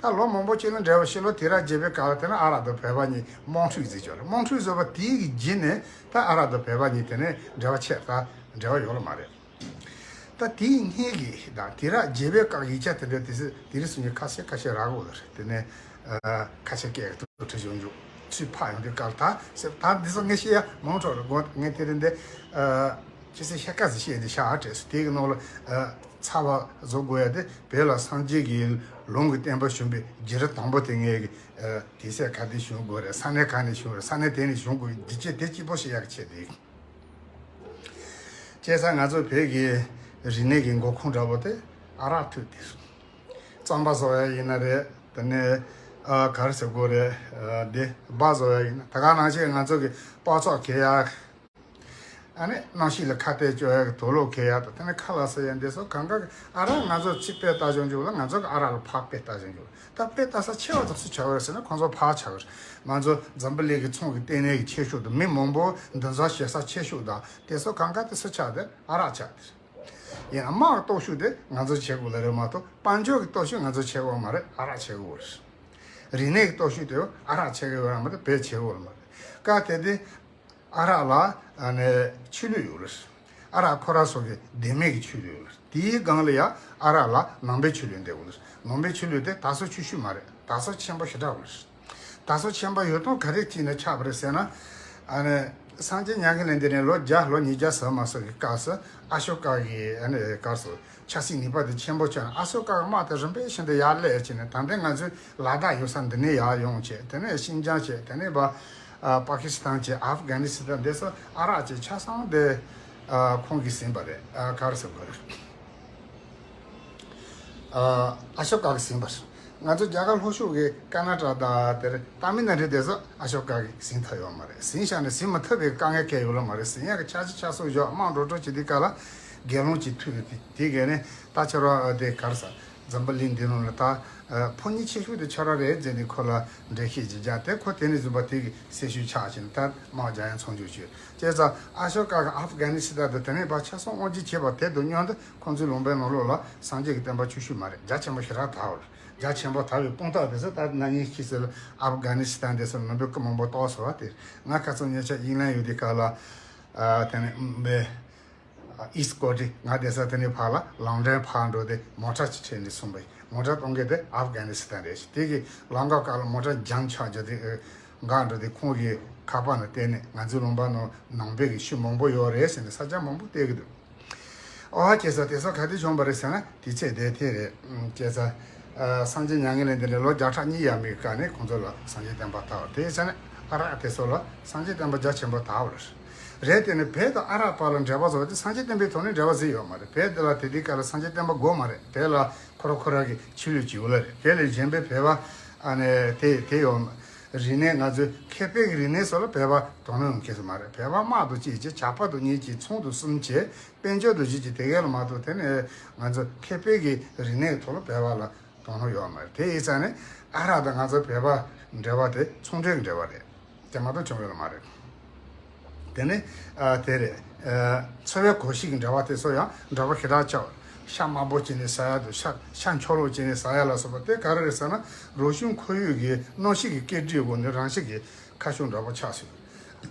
ཐལ། ད་ལོ་མང་པོ་ཅིག་ལ་འབྲེལ་བ་ཕྱིན། ལོ་དུས་རབས་བརྒྱད་པའི་སྐབས་ལ་དེ་ནས་ཨ་རག་དང་བོད་པ་གཉིས་དམག་འཁྲུག་བཟོས་བྱུང་རེད། དམག་འཁྲུག་བཟོས་པ་དེའི་གི་རྗེས་ནས་ད་ཨ་རག་དང་བོད་པ་གཉིས་དེ་ནས་འབྲེལ་བ་ཆད་ད་འབྲེལ་བ་ཡོད་ལ་མ་རེད། ད་དེའི་སྔོན་གྱི་དང་དུས་རབས་བརྒྱད་པའི་སྐབས་ཡིག་ཆ་དེ་འདྲ་དེ་ཚོ་དེ་རིང་སང་ཉིན་ཁ་ཤས་ཁ་ཤས་རག་གི་ཡོད་རེད། དེ་ནས་ཨ་ཁ་ཤས་སྐད་ཀྱི་ཐོག་བྲིས་བྱུང་བྱུང་། ཚུར་ཕབ་ཡོང་དུས་སྐབས་ལ་ད་སེ་ད་འདི་ཚོ་ངས་བཤད་ཡ་མང་དྲགས་རེད། དགོངས་ངས་དེ་རིང་འདི་ཨ་ཅི་ཟེར་ཤ་སྐད་ཟིག་བཤད་འདི་ཤ་ཨ་བྲེས་སོ། དེ་གི་ནང་ལ་ཨ་ཚ་བ་བཟོ་དགོས་ཡ་དེ་བོད་ལ་སངས་རྒྱས་ཀྱི་ལུང་གི་བསྟན་པ་བྱོན་པའི་རྒྱུ་རུ་དང་པོ་དེ་ངས་ཀྱི་ཨ་དེ་སེ་ག་དེ་བྱུང་དགོས་རེད། ས་གནས་ག་ནས་བྱུང་རེད། ས་གནས་དེ་ནས་བྱུང་དགོས་རྒྱུ་ཆ་དེ་གཅིག་པོ་བཤད་ཡག་ཆེད་དེ། བྱས་ཙང་ང་ཚོ་བོད་ཀྱི་རིག་གནས་ཀྱི་འགོ་ཁུངས་འདྲ་པོ་དེ་ཨ་རག་ཐུག་དེ། རྩམ་པ་བཟོ་ཡ་ཡིན་ན་རེད། དེ་ནས་ཨ་ག་རེ་ཟེར་དགོས་རེད། ཨ་དེ་སྦྲ་བཟོ་ཡ་ཡིན་ན། ད་ག་ནང་བཞིན་ང་ཚོ་གི་སྤགས་ཚགས་གས་ཡ། ཨ་ནི་གནམ་གཤིས་ལ་ཁ་གཏད་གཅོག་ཡ་གི་དུག་ལོག་གས་ཡ་དང་། དེ་ནས་ཁ་ལག་ཟ་ཡ་འདི་ཚོ་གང་ག་གི་ཨ་རག་ང་ཚོ་ཕྱི་དཔེ་ལྟ་བྱུང་བྱུང་ལ། ང་ཚོ་གི་ཨ་རག་ལ་ཕར་དཔེ་ལྟ་བྱུང་བྱུང་། ད་དཔེ་ལྟ་ས་ཆེ་བ་དང་སུ་ཆགས་པ་རེད་ཟེར་ན་ཁོང་ཚོ་ཕར་ཆགས་པ་རེད། ང་ཚོ་འཛམ་བུ་གླིང་གི་ཚོང་གི་ལྟེ་གནས་ཀྱི་ཆེ་ཤོས་དང་མི་མང་པོ་འདུ་འཛོམས་བྱེད་ས་ཆེ་ཤོས་དང་དེ་ཚོ་གང་ག་དེ་སུ་ཆགས་དེ་ཨ་རག་ཆགས་དེ་རེད། ཡིན་ན་དམག་གི་སྟོབས་ཤུགས་དེ་ང་ཚོ་བྱེད་དགོས་ལ་རེད་མ་གཏོགས། དཔལ་འབྱོར་གྱི་སྟོབས་ཤུགས་ང་ཚོ་བྱེད་དགོས་མ་རེད། ཨ་རག་བྱེད་དགོས་རེད། རིག་གནས་ཀྱི་སྟོབས་ཤུགས་དེ་ཨ་རག་བྱེད་དགོས་རེད་མ་གཏོགས་བོད་བྱེད་དགོས་མ་རེད། སྐབས་དེ་དུས་ཨ་རག་ལ་ཨ་ནི་ཆོས་ལུགས་ཡོད་རེད། ཨ་རག་ཁོ་རང་ཚོ་གི་བདེན་མེད་ཀྱི་ཆོས་ལུགས་ཡོད་རེད། དེའི་སྒང་ལ་ཡང་ཨ་རག་ལ་ནང་པའི་ཆོས་ལུགས་འདྲ་པོ་ཡོད་རེད། ནང་པའི་ཆོས་ལུགས་དེ་དར་སྲོལ་ཆེ་ཤོས་མ་རེད། དར་སྲོལ་ཆེན་པོ་ཞེ་དྲག་ཡོད་རེད། དར་སྲོལ་ཆེན་པོ་ཡོད་སྟངས་ག་རེ་བྱས་ནས་ཆགས་པ་རེད་ཟེར་ན། ཨ་ནི་སངས་རྒྱས་མྱ་ངན་ལས་འདས་ནས་ལོ་བརྒྱ་ལོ་ཉིས་བརྒྱ་ཟིན་མ་ཟིན་གྱི་སྐབས་སུ་ཨ་ཤོ་ཀ་གི་ཨ་ནི་སྐབས་སུ་ཆབ་སྲིད་ནུས་པ་དེ་ཆེན་པོ་ཆགས་ནས། ཨ་ཤོ་ཀ་གི་དམག་དེ་རིམ་པས་བཞིན་དུ་ཡར་སླེབས་བྱས་ནས། ད་ལྟ་ང་ཚོའི་ལ་དྭགས་ཡོད་ས་འདི་ནས་ཡར་ཡོང་བྱས། དེ་ནས་ཤིན་ཅང་བྱས། དེ་ནས་པ་ཨ་པ་ཀི་སི་ཐན་བྱས། ཨབ་གྷ་ནི་སི་ཐན། འདི་ཚོ་ཨ་རག་བྱས། ཆ་ཚང་དེ་ཨ་ཁོང་གིས་ཟིན་པ་རེད། ཨ་ག་རེ་ཟེར་དགོས་རེད། ཨ་ཨ་ཤོ་ཀ་གིས་ཟིན་པ་རེད། ང་ཚོ་རྒྱ་གར་ལྷོ་ཕྱོགས་ཀྱི་ཀར་ན་ཊ་ཀ་དང་དེར་ཏ་མིལ་ནཱ་ཌུ་དེ་ཚོ་ཨ་ཤོ་ཀ་གིས་ཟིན་ཐུབ་ཡོད་མ་རེད། ཟིན་བཞག་ནས་ཟིན་མ་ཐུབ་པའི་དཀའ་ངལ་གང་ཡོད་ལ་མ་རེད། ཟིན་ཡག་གི་འཆར་གཞི་ཆ་ཚང་བཞག་དམག་འགྲོ་གྲབས་བྱེད་དུས་སྐབས་ལ་རྒྱལ་ལོང་གཅིག་ཐུག་ཡོད་དེ། དེ་གས་ནས་ད་ཁྱོད་རང་དེ་ག་རེ་ཟ། འཛམ་བུ་གླིང་འདི་ནང་ལ་ད་ཕོ་ཉ་ཆེ་ཤོས་དེ་ཁྱོད་རང་རེད་ཟེར་ནས་ཁོ་ལ་འགྲེལ་བཤད་ཅིག་བརྒྱབ་སྟེ། ཁོ་དེ་ནས་བཟུང་པ་དེ་གི་སེམས་ཤུགས་ཆག་བྱས་ནས་ད་དམག་རྒྱག་ཡ་མཚམས་འཇོག་བྱས། བྱས་ཙང་ཨ་ཤོ་ཀ་གིས་ཨབ་གྷ་ནི་སི་ཐན་དུ་དེ་ནས་ཕར་ཆབ་སྲིད་དབང་སྒྱུར་བྱས་པ་དེ་དང་མཉམ་དུ་ཁོང་ཚོའི་ལུང་པའི་ནང་ལོགས་ལ་སངས་རྒྱས་ཀྱི་བསྟན་པ་ཆོས་ཤུགས་མ་རེད། རྒྱ་ཆེན་པོ་ཞེ་དྲག་དར་བ་རེད། རྒྱ་ཆེན་པོ་དར་བའི་དཔང་རྟགས་དེ་ཚོ་ད་ན་ནིང་ཕྱི་ཚེས་ལ་ཨབ་གྷ་ནི་སི་ཐན་དེ་ཚོ་ནང་པའི་སྐུ་མང་པོ་བཏོག་སོང་བ་དེ། ང་ཁ་སང་ཉེ་ཆར་དབྱིན་ལན་ཡོད་དུས་སྐབས་ལ་ཨ་དེ་ནས་ཨ་ཨིསི་ཀོ་ཊི་ང་བསྡད་ས་དེ་ནས་ཕར་ལ་ལང་ཌན་ཕར་འགྲོ་དེ་མོ་ཊ་ཅིག་ཁྲིད་ནས་སོང་པ་ཡིན། མོ་ཊ་གཏོང་མཁན་དེ་ཨབ་གྷ་ནི་སི་ཐན་རེད། དེ་གི་ལམ་ཁ་སྐབས་ལ་མོ་ཊ་ཇམ་ཆགས་བྱས་དེ་འགག་འགྲོ་དེ། ཁོང་གི་ཁ་པར་ནང་བལྟས་ནས་ང་ཚོའི་ལུང་པ་ནང་ནང་པའི་གི་ཤུལ་མང་པོ་ཡོད་རེད་ཟེར་ནས་ས་ཆ་མང་པོ་བལྟས་ཀྱི་འདུག་ཨོ་ཧ། བྱས་ཙང་དེ་ཚོ་ག་དུས་བྱུང་བ་རེད་ཟེར་ན་དུས་ཚོད་དེ་དེ་རེད། བྱས་ཙང་ཨ་སངས་རྒྱས་མྱ་ངན་ལས་འདས་ནས་ལོ་བརྒྱ་ཕྲག་གཉིས་ཡས་མས་ཀྱི་སྐབས་ནས་ཁོང་ཚོ་ལ་སངས་རྒྱས་བསྟན་པ་དར་བ་རེད། བྱས་ཙང་ཨ་རག་དེ་ཚོ་ལ་སངས་རྒྱས་བསྟན་པ་རྒྱ་ཆེན་པོ་དར་བ་རེད། རེད། དེ་ནས་བོད་དང་ཨ་རག་བར་ལ་འབྲེལ་བ་བཟོ་བ་དེ་སངས་རྒྱས་བསྟན་པའི་ཐོག་ནས་འབྲེལ་བ་བཟོས་ཡོད་མ་རེད། བོད་དེ་ལ་དེ་དུས་སྐབས་ལ་སངས་རྒྱས་བསྟན་པ་དགོས་མ་རེད། བོད་ལ་ཁོ་རང་ཁོ་རང་གི་ཆོས་ལུགས་ཅིག་ཡོད་ལ་རེད། བོད་ལས་གཞན་པའི་བོད་པ་ཨ་ནི་དེ་དེ་ཡོད་མ་རིག་གནས། ང་ཚོའི་མཁས་པའི་གི་རིག་གནས་སོགས་ལ་བོད་པ་དོ་སྣང་ཡོང་མཁན་ཞིག་མ་རེད། བོད་པ་དམག་ཏུ་སྐྱེས་ཀྱི་ཇག་པ་དུ་གཉེར་གྱི་ཚོང་དུ་གསུམ་བྱས། དཔལ་འབྱོར་དུ་བྱེད་ཀྱི་དེ་གས་ལ་མ་གཏོགས། དེ་ནས་ང་ཚོ་མཁས་པའི་གི་རིག་གནས་ཐོག་ལ་བོད་པ་ལ་དོ་སྣང་ཡོད་མ་རེད། དེ་ཡིན་ཙང་ནས་ཨ་རག་དང་ང་ཚོ་བོད་པ་འབྲེལ་བ་དེ་ཚོང་འབྲེལ་གྱི་འབྲེལ་བ་རེད། དེ་མ་གཏོགས་བྱུང་ཡོད་མ་རེད། དེ་ནས་ཨ་དེ་རེད། ཨ་འཚོ་བའི་གོམས་གཤིས་ཀྱི་འབྲེལ་བ་དེ་ཚོ་ཡང་འདྲ་པོ་ཞེ་དྲག་ཆགས། ཤ་དམར་པོ་བྱས་ནས་ཟ་ཡ་དང་། ཤ་ཤ་མཆོག་ལོག་བྱས་ནས་ཟ་ཡ་ལ་སོགས་པ་དེ་ག་རེ་རེད་ཟེར་ན། རིག་གཞུང་ཁོར་ཡུག་གི་གནམ་གཤིས་ཀྱི་སྐད་སྒྲའི་འོག་ནས་རང་བཞིན་གྱི་ཁ་ཕྱོགས་འདྲ་པོ་ཆགས་སོང་།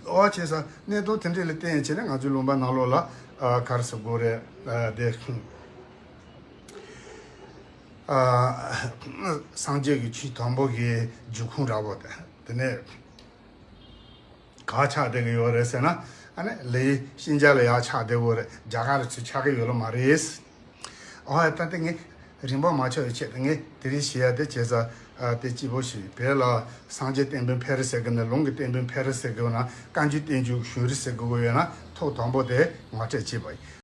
འོ། བྱས་ཙང་གནད་དོན་དེ་འདྲ་ལ་བརྟེན་བྱས་ནས་ང་ཚོའི་ལུང་པ་ནང་ལོགས་ལ་ཨ་ག་རེ་ཟེར་དགོས་རེད། ཨ་དེ་ཨ་སངས་རྒྱས་ཀྱི་ཆོས་དང་པོ་གི་རྒྱུད་ཁུངས་འདྲ་པོ་དང་། དེ་ནས་ག་ཆགས་བསྡད་ཀྱི་ཡོད་རེད་ཟེར་ན། ཨ་ནི་ལས་ཤིན་ཅང་ལ་ཡར་ཆགས་བསྡད་ཡོད་རེད། རྒྱ་གར་ལ་ཚུར་ཆགས་ཀྱི་ཡོད་ལ་མ་རེད། ཨོ་ཧ། ད་ལྟ་ངས་རིང་པོ་མ་ཆགས་པའི་ཆེད་དུ་ངས་དེ་རིང་བཤད་ཡ་དེ། བྱས་ཙང་ཨ་དེ་གཅིག་པོ་ཞིག་བོད་ལ་སངས་རྒྱས་བསྟན་པའི་འཕེལ་རིམ་ཟེར་གི་ན། ལུང་གི་བསྟན་པའི་འཕེལ་རིམ་ཟེར་གི་ན། བཀའ་འགྱུར་བསྟན་འགྱུར་གཞུང་རིམ་ཟེར་གི་ཡོད་ན། ཐོག་དང་པོ་དེ་ངོ་སྤྲོད་བྱས་པ་ཡིན།